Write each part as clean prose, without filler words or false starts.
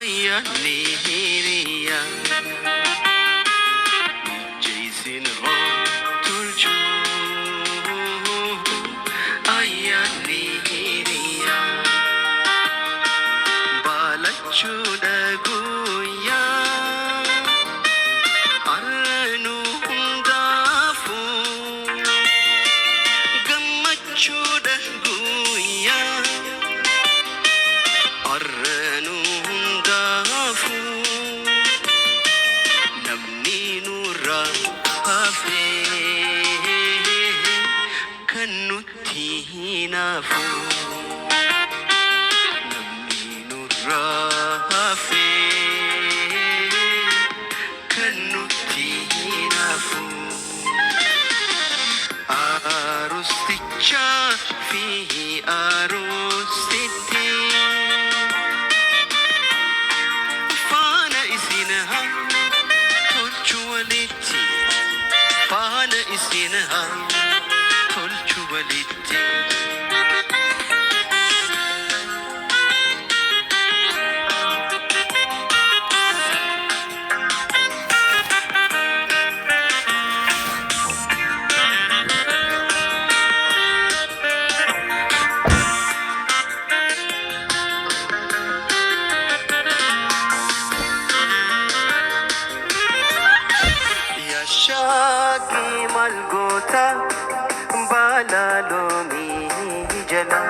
Yaanni hiriyaa ijji haa tolchu. Ayyaanni hiriyaa baalachuudha guyyaa har'a nu hundaafuu gammachuudha guyyaa har'a nu hundaafuu namni nurraa hafee kan nutti hinaafu namni nurraa hafee kan nutti hinaafu Arustichaa fi arustitti faana isin haa tolchu walitti faana isin haa tolchu walitti. Yashaakii maal goota baala loomii jala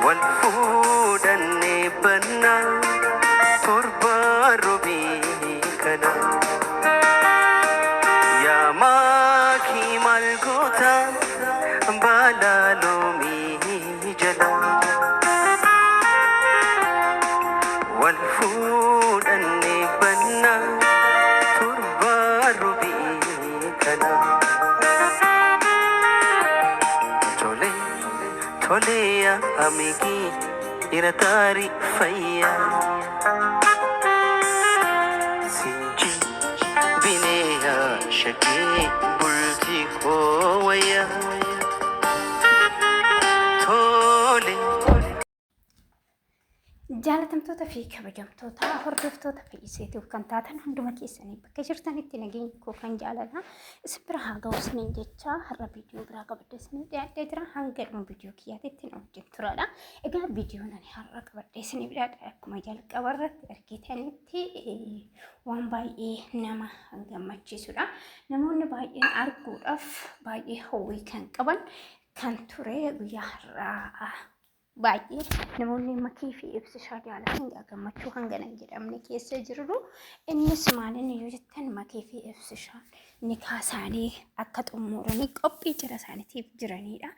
wal fuudhannee banna torba robii kana. Yaa maakii maal goota baala loomii jala wal fuudhannee banna torba robii kana. Tole tole yaa amigii dhiira fayyaa sinji bineeyaa shakii bultii koo wayyaa tole. Jaalatamtoota fi kabajamtoota hordoftoota fayyiseetiif kan taatan hunduma keessanii bakka jirtanitti nageenyi koo kan jaalalaa isin bira haa ga'u isiniin jecha har'a viidiyoo biraa qabadhee isinii dhiyaadhee jira hanga dhuma viidiyoo kiyyaatitti na wajjin turaadha. Egaa viidiyoon ani har'a qabadhee isinii dhiyaadhe akkuma jalqaba irratti argitanitti waan baay'ee nama gammachiisudha. Namoonni baay'een arguudhaaf baay'ee hawwii kan qaban kan ture guyyaa har'aa baay'ee namoonni makii fi ibsishaa jaalatan egaa gammachuu hangana hin jedhamne keessa jiru. Innis maaliin yoo jettan makii fi ibsishaan nikaa isaanii akka xumuranii qophii jira isaaniitiif jiranidha.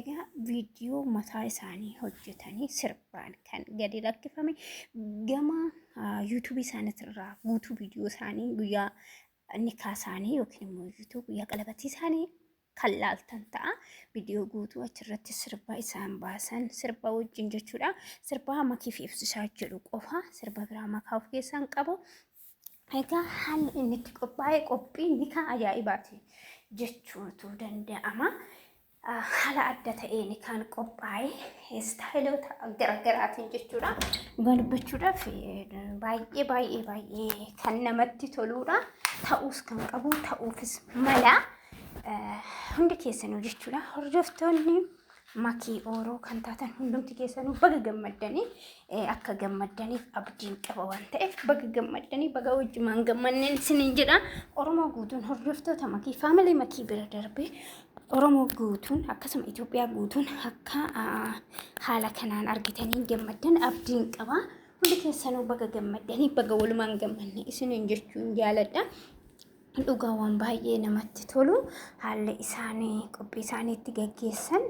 Egaa viidiyoo mataa isaanii hojjetanii sirbaan kan gadi lakkifame gama yuutuubii isaaniitirraa guutuu viidiyoo isaanii guyyaa nikaa isaanii yookiin immoo yuutuub guyyaa qalabatii isaanii kan laaltan ta'a. Viidiyoo guutuu achirratti sirba isaan baasan sirba wajjin jechuudha. Sirba makii fi ibsisaa jedhu qofa sirba biraa makaa of keessaa hin qabu. Egaa haalli inni itti qophaa'e qophii nikaa ajaa'ibaati jechuutu danda'ama. Haala adda ta'een kan qophaa'e istaayiloota garaagaraatiin jechuudha. Dhugaa dubbachuudhaaf baay'ee baay'ee baay'ee kan namatti toluudha. Ta'uus kan qabu ta'uufis mala. Hundi keessanuu jechuudha. Hordoftoonni makii ooroo kan taatan hundumti keessanuu baga gammaddanii akka gammaddaniif abdiin qaba waan ta'eef baga gammaddanii baga wajjumaan gammanneen isiniin jedha. Oromoo guutuun hordoftoota makii faamilii makii bira darbee Oromoo guutuun akkasuma Itoophiyaa guutuun akka haala kanaan argitanii gammaddan abdiin qaba. Hundi keessanuu baga gammaddanii baga walumaan gammanne isiniin jechuun jaaladha. Dhugaa waan baay'ee namatti tolu haalli isaanii qophii isaanii itti gaggeessan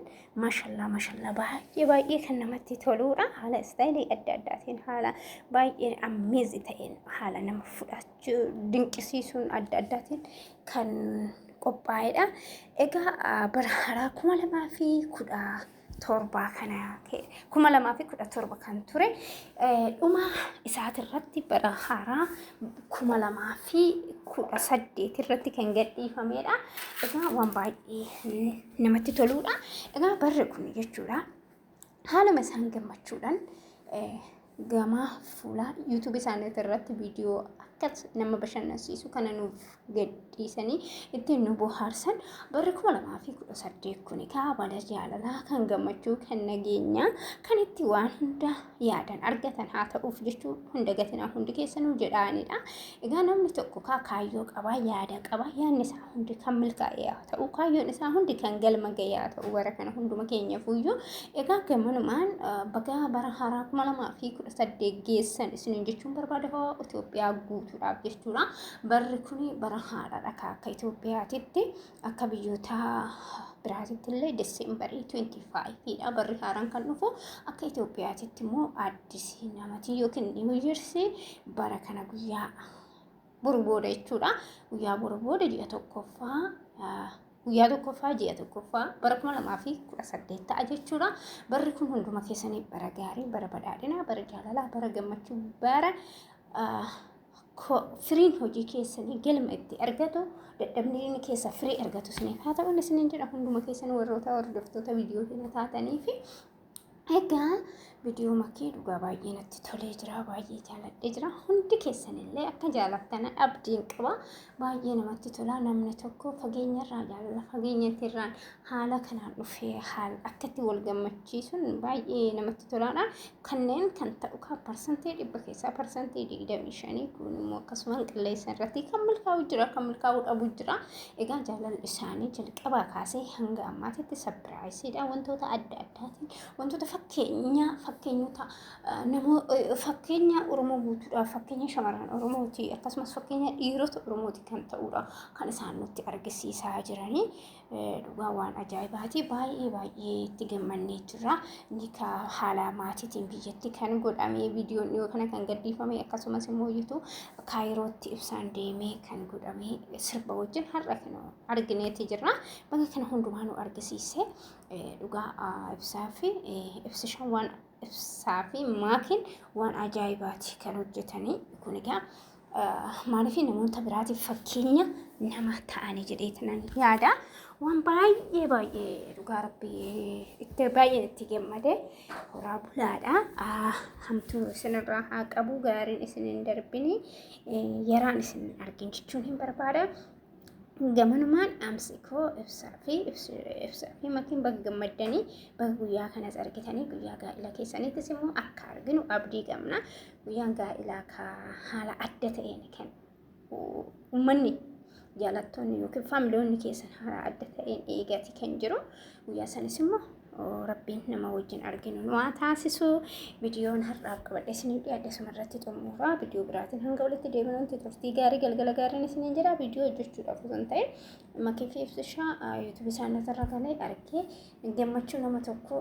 mashallaa mashallaa baay'ee baay'ee kan namatti toluudha. Haala istaayilii adda addaatiin haala baay'ee ammeezi ta'een haala nama fudhachuu dinqisiisuun adda addaatiin kan qophaa'edha. Egaa bara haaraa 2017 kana 2017 kan ture dhuma isaatirratti bara haaraa 2018 irratti kan gadhiifamedha. Egaa waan baay'ee namatti toluudha. Egaa barri kun jechuudha haaluma isaan gammachuudhaan Gama fuula YouTube isaanii irratti viidiyoo akkas nama bashannansiisu kana nuuf gadhiisanii ittiin nu bohaarsan. Barri 2018 kun egaa bara jaalalaa, kan gammachuu, kan nageenyaa, kan itti waan hunda yaadan argatan haa ta'uuf jechuu hunda gatinaa hundi keessanuu jedhaanidha. Egaa namni tokko kaa kaayyoo qabaa, yaada qabaa, yaadni isaa hundi kan milkaa'e haa ta'u, kaayyoon isaa hundi kan galma ga'e haa ta'u bara kana hunduma keenyafuyyuu. Egaa gamanumaan baga bara haaraa 2018 geessan isiniin jechuun barbaada hoo Itoophiyaa guutuudhaaf jechuudha. Barri kun bara haaraadha akka Itoophiyaatitti, akka biyyoota biraatitti illee December 25 dha barri haaraan kan dhufu. Akka Itoophiyaatitti immoo addisii namatii yookiin New Year's bara kana guyyaa boru booda jechuudha. Guyyaa boru booda ji'a tokkoffaa, guyyaa tokkoffaa ji'a tokkoffaa bara 2018 ta'a jechuudha. Barri kun hunduma keessanii bara gaarii, bara badhaadhinaa, bara jaalalaa, bara gammachuu, bara firiin hojii keessanii galma itti argatu, dadhabni keessa firii argatu isiniif haa ta'u isiniin jedha hunduma keessan warroota hordoftoota viidiyoo kana taatanii fi. Egaa viidiyoo makii dhugaa baay'ee natti tolee jira, baay'ee jaaladhee jira. Hundi keessanillee akka jaalattan abdiin qaba. Baay'ee namatti tola. Namni tokko fageenyarraa jaalala fageenyatti irraan haala kanaan dhufee haala akkatti wal gammachiisuun baay'ee namatti tolaadha. Kanneen kan ta'u kan 100% keessaa 25% kun immoo akkasuma qilleensa irratti kan milkaa'u jira, kan milkaa'uu dhabu jira. Egaa jaalalli isaanii jalqabaa kaasee hanga ammaatitti surprise iidha, wantoota adda addaatiin, wantoota fakkeenya fakkeenyota namoo fakkeenya Oromoo guutuudhaaf, fakkeenya shamarran Oromooti, akkasumas fakkeenya dhiirota Oromooti kan ta'udha kan isaan nutti argisiisaa jiranii. Dhugaa waan ajaa'ibaati, baay'ee baay'ee itti gammannee jirra. Inni haala maatiitiin biyyatti kan godhame, viidiyoon dhiyoo kana kan gadhiifame, akkasumas immoo iyyuu Kaayirootti Ibsaan deemee kan godhame sirba wajjin har'a kan argineeti jirra. Bakka kana hundumaa nu argisiise. Dhugaa Ibsaa fi Ibsishaan, waan Ibsaa fi Maakiin waan ajaa'ibaati kan hojjetanii kun. Egaa maaliif namoota biraatiif fakkeenya nama ta'anii jedhee yaada. Waan baay'ee baay'ee dhugaa Rabbii itti baay'een itti gammade. Horaa bulaadha. Hamtuu isinirraa haa qabu, gaariin isin hin darbini, yaraan isin argin jechuun hin barbaada. Gamanumaan dhaamsi koo Ibsaa fi Makiin baga gammaddanii, baga guyyaa kanas argitanii, guyyaa gaa'ila keessaniittis immoo akka arginu abdii qabna. Guyyaan gaa'ilaa ka haala adda ta'een kan uummanni, jaalattoonni yookiin faamiliyoonni keessan haala adda ta'een eegati kan jiru. Guyyaa sanis immoo Rabbiin nama wajjin arginu nu haa taasisu. Viidiyoon har'aaf qabadhe isinii dhiyaadhe asuma irratti xumuraa. Viidiyoo biraatiin hanga walitti deebinutti turtii gaarii, galgala gaariin isiniin jira. Viidiyoo hojjechuudhaaf osoo hin ta'in Makii fi Ibsishaa YouTube isaanii irra galee argee gammachuu nama tokko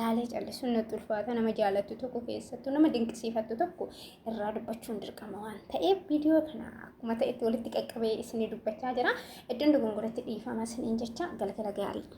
laalee callisuun natti ulfaata. Nama jaalattu tokko, keessattuu nama dinqisiifattu tokko irraa dubbachuun dirqama waan ta'eef viidiyoo kana akkuma ta'etti walitti qaqqabee isinii dubbachaa jira. Iddoon dogongoratti dhiifama isiniin jecha, galgala gaarii.